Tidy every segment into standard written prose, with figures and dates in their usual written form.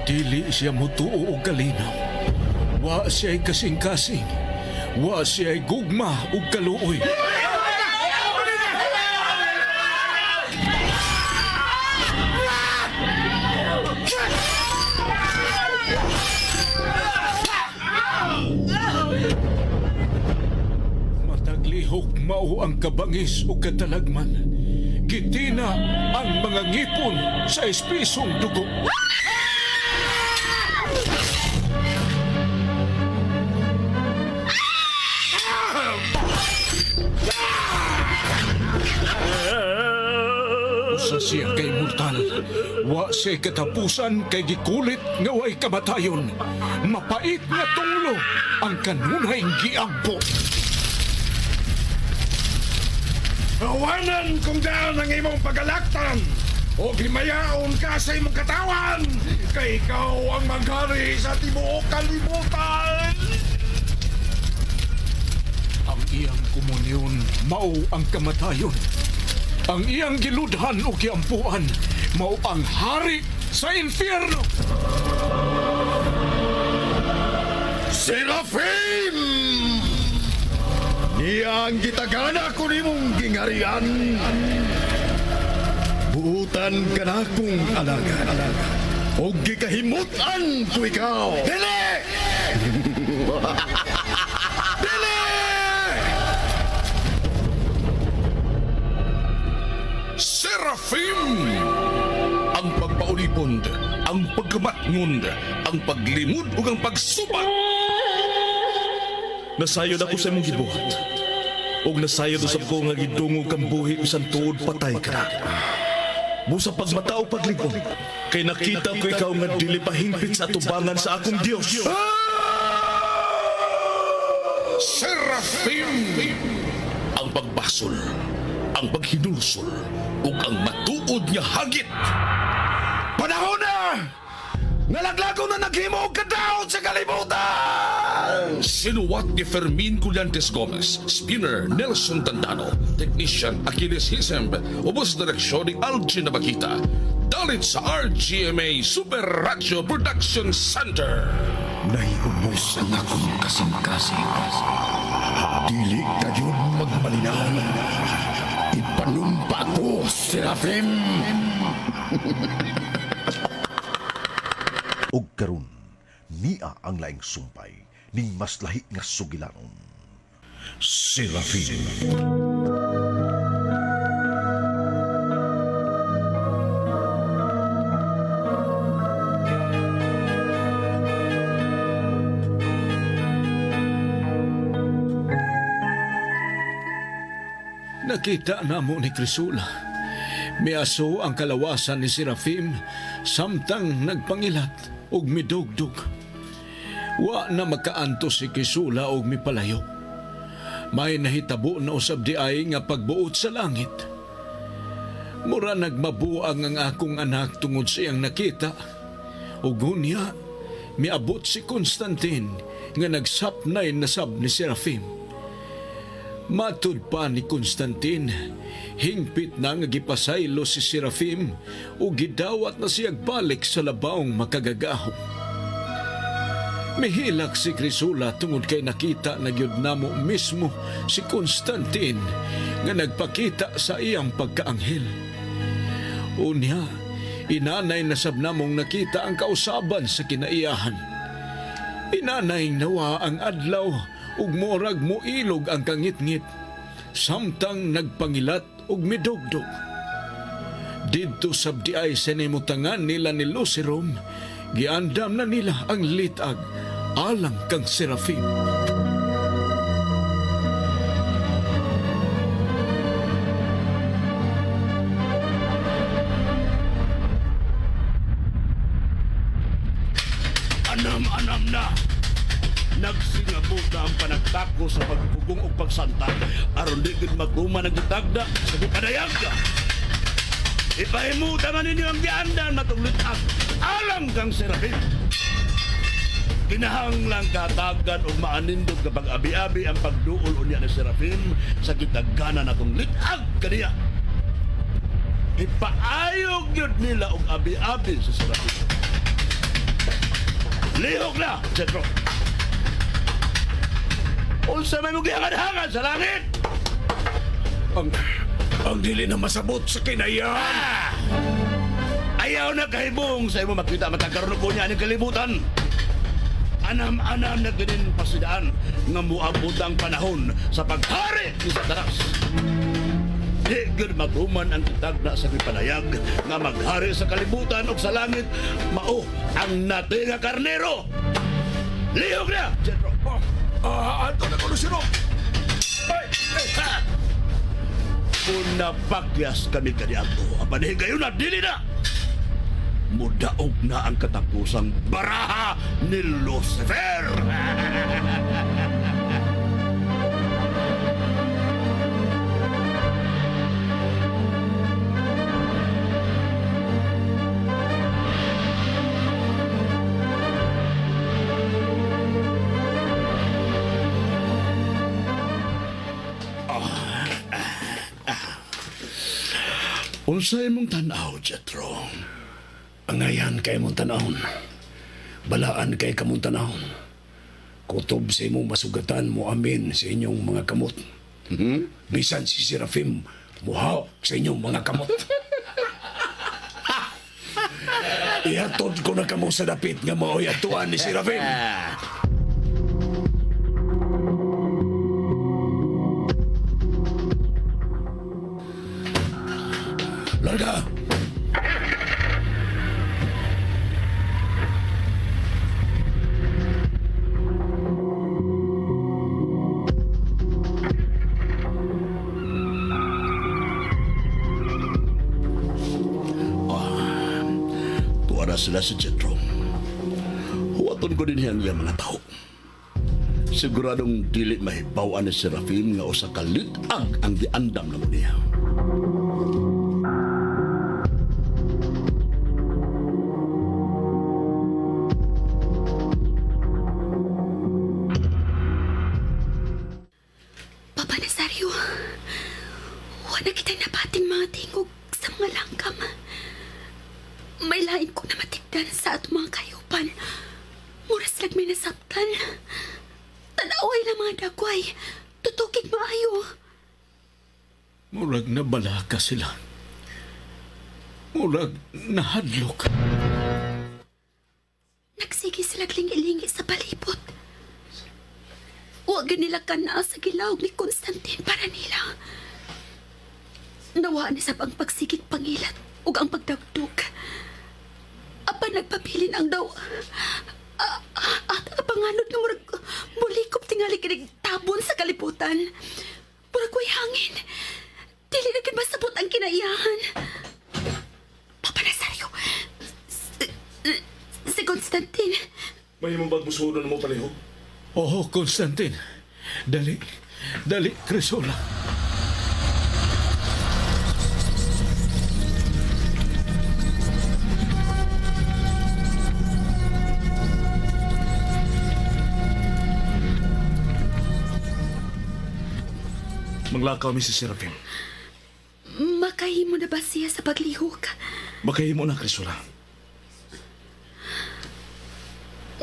Dili siya mutuo og kalinaw. Wa siya'y kasing-kasing. Wa siya'y gugma ug kaluoy. Mataglihok mao ang kabangis ug katalagman. Gitina ang mga ngipon sa espisong dugo. Usa siya kay mortal. Wa siya katapusan kay gikulit nga way kamatayon. Mapait nga tunglo ang kanunay giampo. Awanan kung daan ang imong pagalaktan o himayaon ka sa imong katawan kay ikaw ang maghari sa tibuok kalibutan. Ang iyang komunyon mao ang kamatayon. Ang iyang giludhan o giampuan mao ang hari sa impyerno. Serafim! Niya ang gitagana ko nimong gingarian. Buutan ka na kong alagad. O gikahimutan ko ikaw. Dili! Dili! Serafim! Ang pagpaulipon, ang pagkamatngon, ang paglimod ug ang pagsubat. Nasayod ako sa imong gibuhat. Ug nasayod usab ko nga gidungog kang buhi bisan tuod patay ka na. Busa pagmata o pagligong, kay nakita ko ikaw nga dili pa hingpit sa atubangan sa akong Dios. Serafim! Ang pagbasol, ang paghinulsol, ug ang matuod nga hagit. Panahon na! Nalaglago na naghimo og kadaot sa kalibutan! Sinuwat ni Fermin Collantes Gomez, Spinner Nelson Tandano, Technician Achilles Hisemb, ubos direksyon ni Algin Nabakita. Dalit sa RGMA Super Radio Production Center. Nahiubos ang akong kasing-kasing. Dili kayon magmalinaw. Ipanumpa ko, Serafim! Og karon niya ang laing sumpay ning mas lahi nga sugilanon. Serafim. Nakita na mo ni Crisula. Miaso ang kalawasan ni Serafim samtang nagpangilat og midugdug. Wa na makaantos si Crisula og mipalayo. May nahitabo na usab di ay nga pagbuot sa langit. Mura nagmabuang ang akong anak tungod sa iyang nakita. Ug unya, miabot si Constantine nga nagsapnay na sab ni Serafim. Matud pa ni Constantine, hingpit na nga gipasaylo si Serafim ug gidawat na siyag balik sa labawng makagagahom. Mihilak si Crisula tungod kay nakita na gyud namo mismo si Constantine nga nagpakita sa iyang pagkaanghel. Unya, inanay na sab namong nakita ang kausaban sa kinaiyahan. Inanay nawa ang adlaw ug morag moilog ang kangitngit samtang nagpangilat ug midugdog. Didto sabdi ay sa nimutangan nila ni Lucerom, giandam na nila ang litag alang kang Serafim. Anam-anam na! Nagsingabot na ang panagtako sa pagpugong o pagsanta aron di gid maguma nagitagda sa gipadayag. Ipahimutan man ninyo ang giandan matong litag alang kang Serafim. Kinahanglang katagan og maanindot kapag abi-abi ang pagduol unya ni Serafim sa gitagana natong litag kaniya. Ipaayog yun nila og abi-abi sa Serafim. Lihok na, Jetro. Unsa may mong gihangad-hangad sa langit? Ang dili na masabot sa kinayan. Ah! Ayaw na kahibong sa imo makita matagkaroon ko niya ang kalibutan. Anam-anam na ginin pasidaan nga muabot ang panahon sa paghari ni Satanas. Di gyud maghuman ang kitagna sa gipanayag nga maghari sa kalibutan ug sa langit mao ang nati nga karnero. Lihok na, Jetro. Ato na ko sino. Ay, ay, ha! Kung napagyas kami kaniadto, apan higayon na dili na. Mudaog na ang katapusang baraha ni Lucifer. Unsay mong tan-aw, Jetro? Angayan kay mong tanahon. Balaan kay kamong tanahon. Kutob sa imong masugatan mo amin sa inyong mga kamot. Bisan si Serafim muhawak sa inyong mga kamot. Ihatod ko na kamo sa dapit nga mao'y atuan ni Serafim. Larga! Tuwa na sila si Jetro. Huwaton ko din ang iyang mga tao. Siguradong dili mahibaw-an ni Serafim nga usa ka lit-ag ang giandam na mo niya. Papa Nazario, wala kita nabating mga tingog sa mga langgam. May lain ko na matigdan sa atong mga kayupan. Muras lag may nasabtan. Tanaway na mga dagway. Tutukig maayo. Murag nabalaka sila. Murag nahadlok. Nagsige sila lingi-lingi sa palibot. Huwag nila kanaa sa gilawg ni Constantine para nila. Nawa na sab ang pagsigig pangilat ug ang pagdagdog. Apan nagpabilin ang daw. At panganod nga murag mulikop tingali kinig tabon sa kalibutan. Murag way hangin. Dili na gid masabot ang kinaiyahan. Papa Nazario, si Constantine, May mong bagmusunan mo palihog. Oo, Constantine. Dali, dali, Crisola. Maglakaw mi si Serafim. Makahimo na ba siya sa paglihok? Makahimo na, Crisola.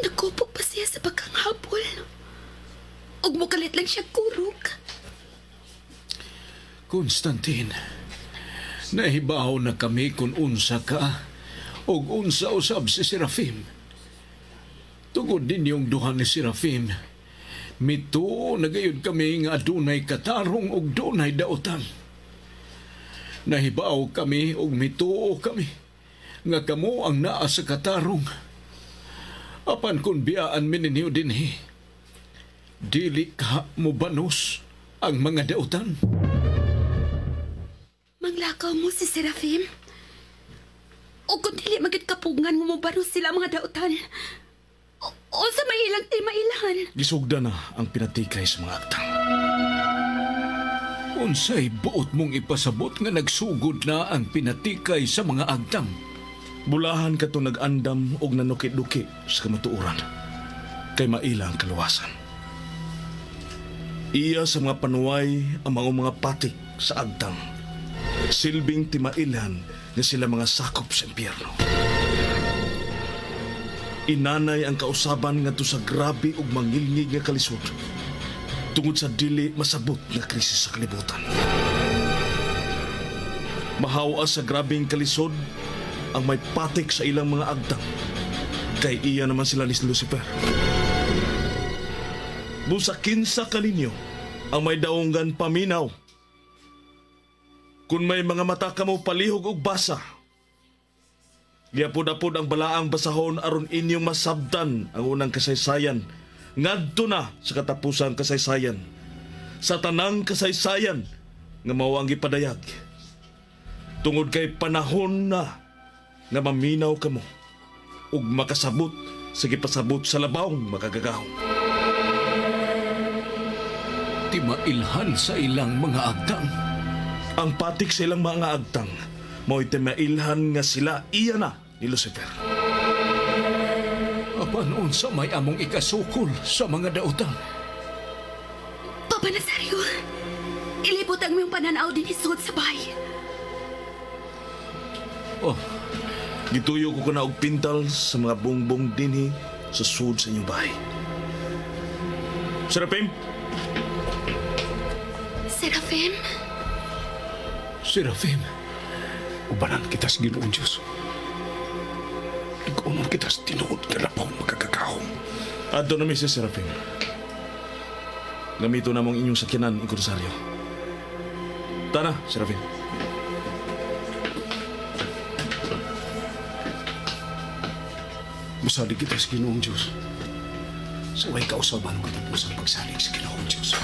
Nagkupog pa siya sa pagkanghabol. Ug mukalit lang siya kurog. Constantine, nahibaw na kami kung unsa ka og unsa usab si Serafim. Tugod ninyong duha ni Serafim, mituo na gayud kami nga adunay katarong og dunay daotan. Nahibaw kami og mituo kami nga kamo ang naa sa katarong. Apan kung biyaan mi ninyo dinhi, dili ka mobanos ang mga dautan. Manglakaw mo si Serafim. O kung dili magid kapugngan mo mobanos sila mga dautan. O sa may ilang timailan. Gisugda na ang pinatikay sa mga agtang. Unsay buot mong ipasabot nga nagsugod na ang pinatikay sa mga agtang? Bulahan ka to nag-andam og nanuki-duki sa kamatuoran. Kay maila ang kaluwasan. Iya sa mga panuway ang mga patik sa agtang. Silbing timailan nga sila mga sakop sa impyerno. Inanay ang kausaban ngadto sa grabe ug mangilngig nga kalisod tungod sa dili masabot nga krisis sa kalibutan. Mahawa sa grabeng kalisod ang may patik sa ilang mga agtang. Kay iya naman sila ni Lucifer. Busa kinsa kaninyo ang may daunggan paminaw. Kung may mga mata kamo palihog og basa, giapod-apod ang balaang basahon aron inyong masabtan ang unang kasaysayan ngadto na sa katapusang kasaysayan. Sa tanang kasaysayan nga mao ang gipadayag. Tungod kay panahon na nga maminaw kamo ug makasabot sa gipasabot sa labawng makagagahom. Timailhan sa ilang mga agtang. Ang patik sa ilang mga agtang mao'y timailhan nga sila iya na ni Lucifer. Apan unsa may among ikasukol sa mga dautan? Papa Nazario, ilibot ang miyong pananaw din isod sa bahay. Oh, gituyo ko kana og pintal sa mga bongbong dinhi sa sud sa inyong bahay. Serafim? Serafim? Serafim? Ubanan kita sa Ginoong Diyos. Nag-unon kita sa tinuod nga labaw makagagahom. Adto na mi si Serafim. Gamito na mong inyong sakyanan, Igor Rosario. Tana, Serafim. Masalig kita sa Ginoong Diyos. Sa way kausaban ko tapos ang pagsalig sa Ginoong Diyos.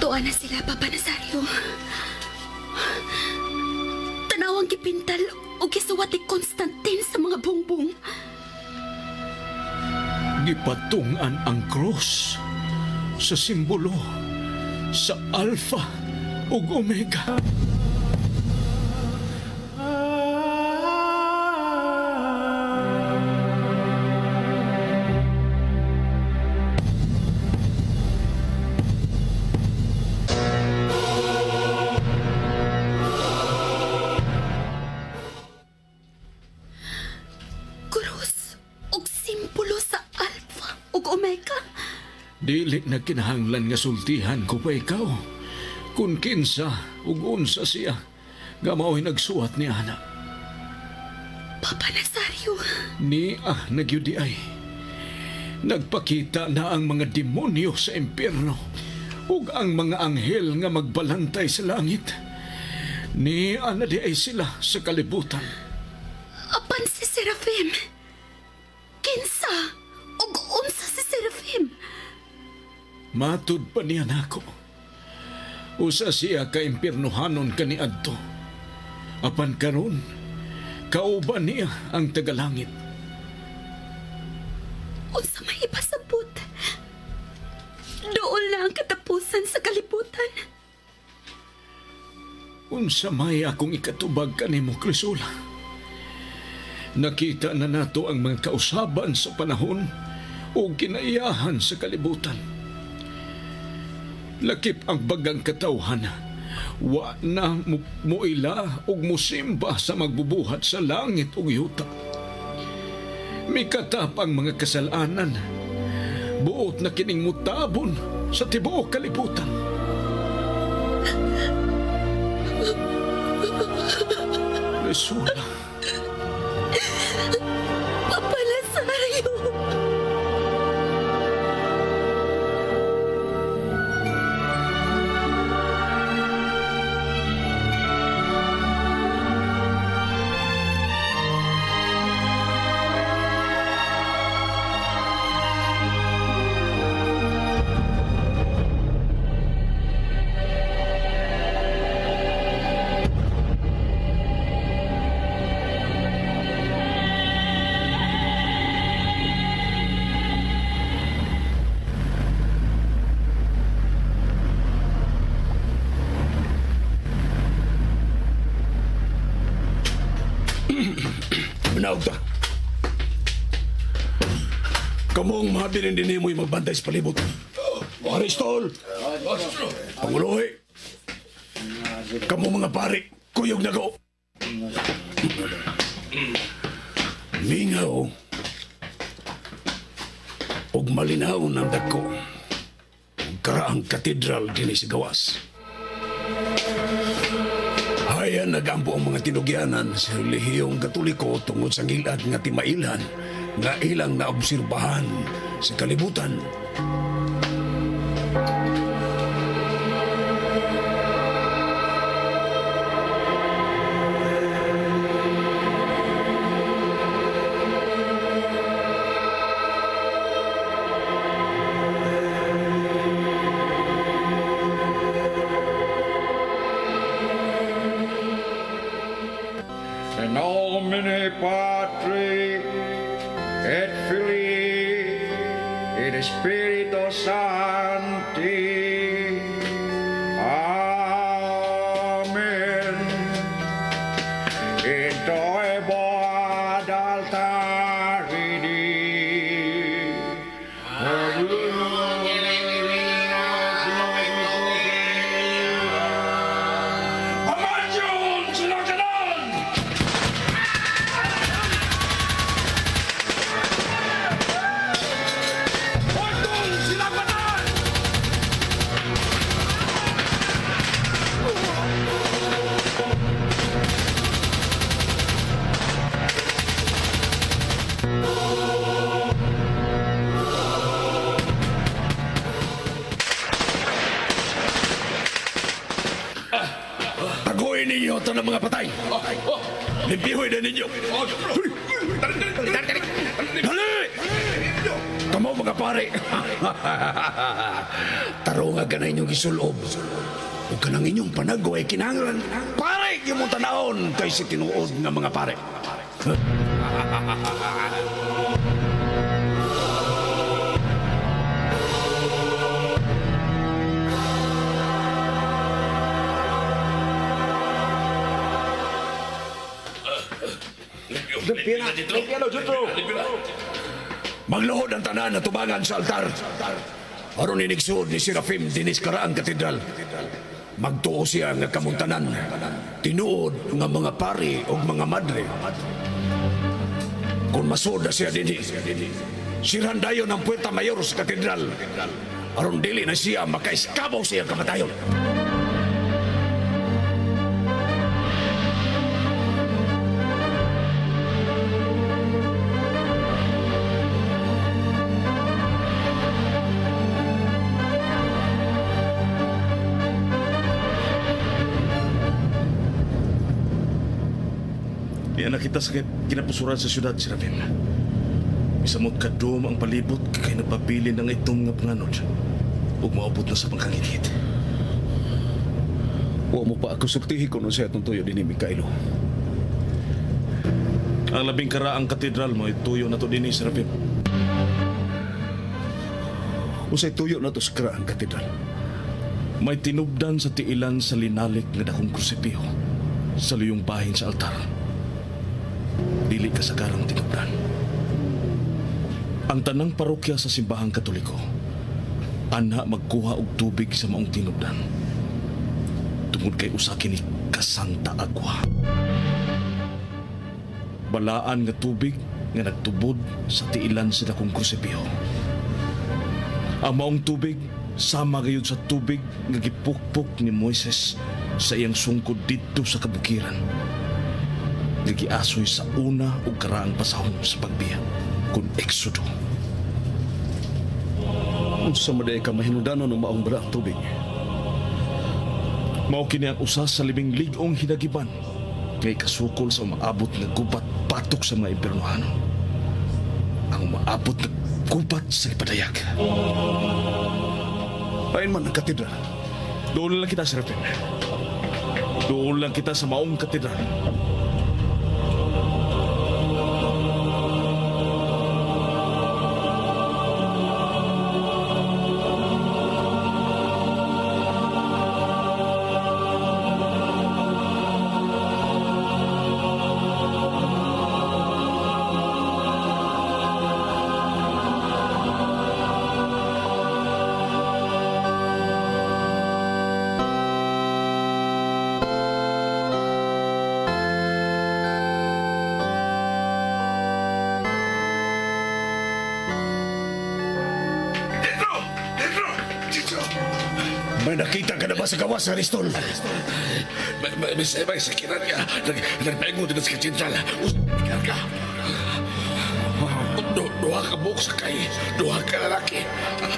Tuwa na sila, Papa Nazario. Tanawang gipintal o gisuwat ni Constantine sa mga bongbong. Gipatungan ang cross sa simbolo sa Alpha ug Omega. Dili na kinahanglan nga sultihan ko pa ikaw kung kinsa ug unsa siya nga mao'y nagsuwat ni ana. Papa Nazario. Ni nagyudi ay. Nagpakita na ang mga demonyo sa impyerno ug ang mga anghel nga magbalantay sa langit. Ni ana di ay sila sa kalibutan. Apan si Serafim. Kinsa ug unsa si Serafim? Matud pa niya nako. Usa siya ka impiernohanon kaniadto. Apan karon, kauban niya ang tagalangit. Unsa may ipasabot? Doon na ang katapusan sa kalibutan. Unsa may akong ikatubag kanimo, Crisula? Nakita na nato ang mga kausaban sa panahon o kinaiyahan sa kalibutan. Lakip ang bagang katawhan, wa na muila ug musimba sa magbubuhat sa langit ug yuta. Mikatap ang mga kasalanan, buot na kining mutabon sa tibuok kalibutan. Resula. Papa Nazario. Manaog ta. Kamong mahabilin din mo'y magbantay sa palibot. Aristol! Panguloy! Kamong mga pari, kuyog na ko! Mingaw ug malinaw ng dagko ug karaang katedral dinhi sa gawas. Hayan nagampo ang mga tinugyanan sa relihiyong Katoliko tungod sa ngilad nga timailhan nga ilang naobserbahan sa kalibutan. In nomine Patri et Filii et Spiritus Sancti. Amen. Introibo ad altare Dei. Amadyon silang tanan! Pagdol silang tanan! Taguin ninyo ito ng mga patay. Limpihoy na ninyo. Dali! Kamo mga pare. Tarunga ka na inyong gisulob. Ug kanang inyong panago ay kinahanglan. Pare, yung mong tanahon kay si tinuod nga mga pare. Magluhod ang tanan na tubangan sa altar. Aron inigsuod ni Serafim dinis karaang katedral. Magtuo siya nga kamuntanan. Tinuod nga mga pari o mga madre. Kung masuod na siya dinhi, sirhan dayon ang puwerta mayor sa katedral. Aron dili na siya makaiskabaw siyang kamatayon. Niya nakita sa kinapusuran sa syudad, Serafim. Misamot kadum ang palibot kay napabili ng itom nga panganod. Ug maabot na sa pangkangitngit. Wa mo pa ako sultihi kung unsay atong tuyo dinhi, Mikaelo. Ang labing karaang katedral mo ay tuyo na to dinhi, Serafim. Unsay tuyo na to sa karaang katedral? May tinubdan sa tiilan sa linalik nga dakong krusipiho sa luyong bahin sa altar. Dili kasagarang tinubdan. Ang tanang parokya sa simbahang Katoliko ana magkuha og tubig sa maong tinubdan. Tungod kay usa kini kasanta agwa. Balaan nga tubig nga nagtubod sa tiilan sa dakong krusipiho. Ang maong tubig sama gayud sa tubig nga gipukpok ni Moises sa iyang sungkod didto sa kabukiran. Nga giasoy sa una ug karaang pasahon sa pagbiya kun Exodo. Unsa man diay ka mahinungdanon og maong balaang tubig? Mao kini ang usa sa 5 lig-ong hinagiban nga ikasukol sa umaabot nga gubat patok sa mga impiernohanon. Ang umaabot nga gubat sa gipadayag. Pain man ang katedral. Doon lang kita, Serafim. Doon lang kita sa maong katedral. May nakita ka na ba sa gawas, Aristol? May sakiran ka. Nagpaingon din sa katedral. Ka. Duha ka buhok sa kay, duha ka lalaki.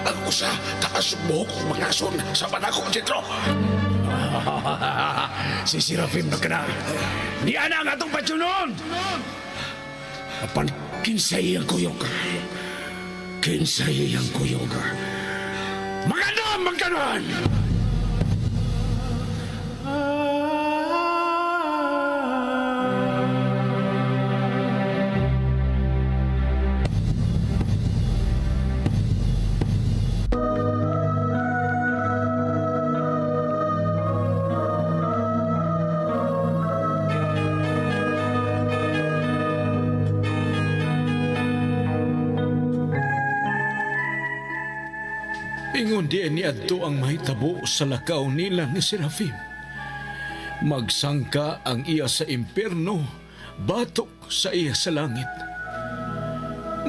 Ang usa, taas ang buhok ug mangason sa manako sentro. Si Serafim na kana. Niya na ang atong patsunon! Apan kinsay ang kuyog. Kinsay ang kuyog. Maganda, magkanon! Ingon di ni adto ang mahitabo sa lakaw nila ni Serafim. Magsangka ang iya sa impierno, batok sa iya sa langit.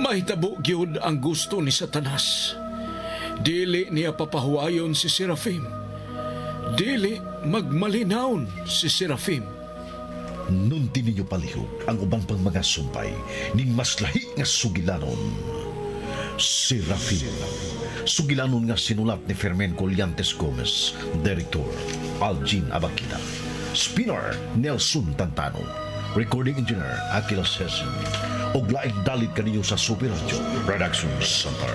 Mahitabo gyud ang gusto ni Satanas. Dili niya papahuwayon si Serafim. Dili magmalinawon si Serafim. Nunti ninyo palihog ang ubang pang mga sumpay ning mas lahi nga sugilanon. Serafim. Sugilanon nga sinulat ni Fermin Collantes Gomez, Director Algin Abakita, Spinner Nelson Tantano, Recording Engineer Achilles Hessen, og laing dalit kaninyo sa Super Radio Production Center.